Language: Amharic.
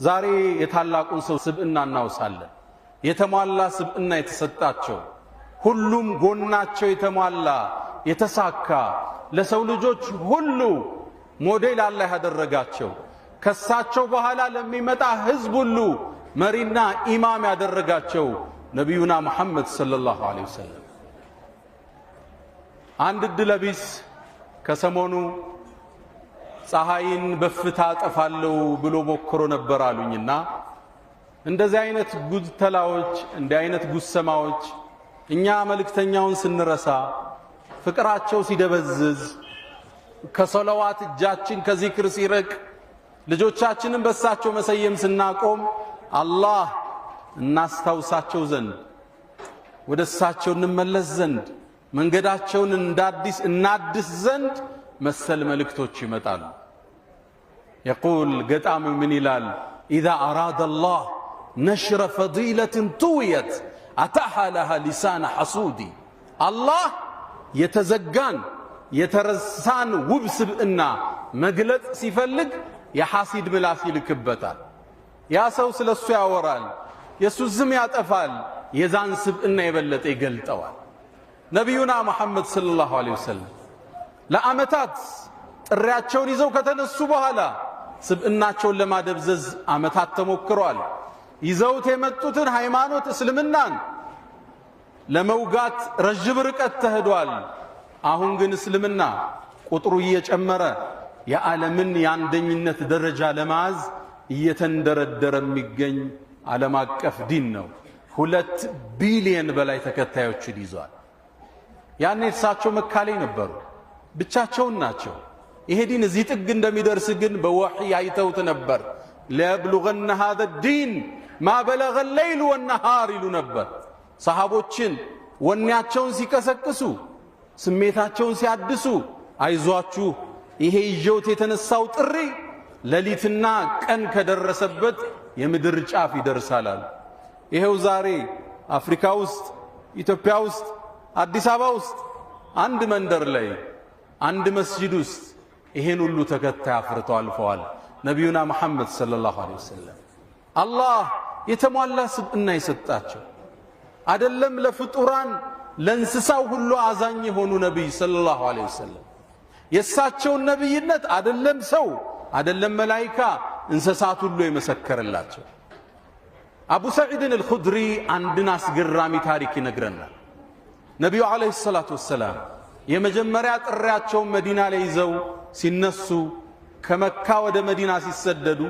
ዛሬ የታላቁን ሰው ስብዕና እናውሳለን። የተሟላ ስብዕና የተሰጣቸው፣ ሁሉም ጎናቸው የተሟላ የተሳካ፣ ለሰው ልጆች ሁሉ ሞዴል አላህ ያደረጋቸው፣ ከሳቸው በኋላ ለሚመጣ ህዝብ ሁሉ መሪና ኢማም ያደረጋቸው ነቢዩና ሙሐመድ ሰለላሁ ዐለይሂ ወሰለም። አንድ ዕድለቢስ ከሰሞኑ ፀሐይን በፍታ አጠፋለሁ ብሎ ሞክሮ ነበር አሉኝና፣ እንደዚህ አይነት ጉድተላዎች፣ እንዲህ አይነት ጉሰማዎች እኛ መልእክተኛውን ስንረሳ፣ ፍቅራቸው ሲደበዝዝ፣ ከሰለዋት እጃችን ከዚክር ሲርቅ፣ ልጆቻችንን በሳቸው መሰየም ስናቆም፣ አላህ እናስታውሳቸው ዘንድ፣ ወደ እሳቸው እንመለስ ዘንድ፣ መንገዳቸውን እንዳዲስ እናድስ ዘንድ መሰል መልእክቶች ይመጣሉ። يقول ገጣሚው ምን ይላል? إذا أراد الله نشر فضيلة طويت أتاح لها لسان حسود። አላህ የተዘጋን የተረሳን ውብ ስብዕና መግለጽ ሲፈልግ የሐሲድ ምላስ ይልክበታል። ያ ሰው ስለ እሱ ያወራል፣ የእሱ ዝም ያጠፋል፣ የዛን ስብዕና የበለጠ ይገልጠዋል። ነቢዩና ሙሐመድ ሰለላሁ ዐለይሂ ወሰለም ለዓመታት ጥሪያቸውን ይዘው ከተነሱ በኋላ ስብዕናቸውን ለማደብዘዝ ዓመታት ተሞክሯል። ይዘውት የመጡትን ሃይማኖት እስልምናን ለመውጋት ረዥም ርቀት ተሄዷል። አሁን ግን እስልምና ቁጥሩ እየጨመረ የዓለምን የአንደኝነት ደረጃ ለመያዝ እየተንደረደረ የሚገኝ ዓለም አቀፍ ዲን ነው። 2 ቢሊየን በላይ ተከታዮችን ይዟል። ያኔ እሳቸው መካ ላይ ነበሩ፣ ብቻቸውን ናቸው። ይሄ ዲን እዚህ ጥግ እንደሚደርስ ግን በወሕይ አይተውት ነበር። ليبلغن هذا الدين ما بلغ الليل والنهار ይሉ ነበር። ሰሃቦችን ወኔያቸውን ሲቀሰቅሱ፣ ስሜታቸውን ሲያድሱ፣ አይዟችሁ፣ ይሄ ይዤውት የተነሳው ጥሪ ሌሊትና ቀን ከደረሰበት የምድር ጫፍ ይደርሳል አሉ። ይሄው ዛሬ አፍሪካ ውስጥ፣ ኢትዮጵያ ውስጥ፣ አዲስ አበባ ውስጥ አንድ መንደር ላይ አንድ መስጂድ ውስጥ ይሄን ሁሉ ተከታይ አፍርተው አልፈዋል። ነቢዩና መሐመድ ሰለላሁ ዐለይሂ ወሰለም አላህ የተሟላ ስብዕና የሰጣቸው፣ አደለም ለፍጡራን ለእንስሳው ሁሉ አዛኝ የሆኑ ነቢይ ሰለላሁ ዐለይሂ ወሰለም፣ የእሳቸውን ነቢይነት አደለም ሰው፣ አደለም መላይካ፣ እንስሳት ሁሉ የመሰከረላቸው አቡ ሰዒድን አልኹድሪ አንድን አስገራሚ ታሪክ ይነግረናል። ነቢዩ ዓለይሂ ሰላቱ ወሰላም የመጀመሪያ ጥሪያቸውን መዲና ላይ ይዘው ሲነሱ፣ ከመካ ወደ መዲና ሲሰደዱ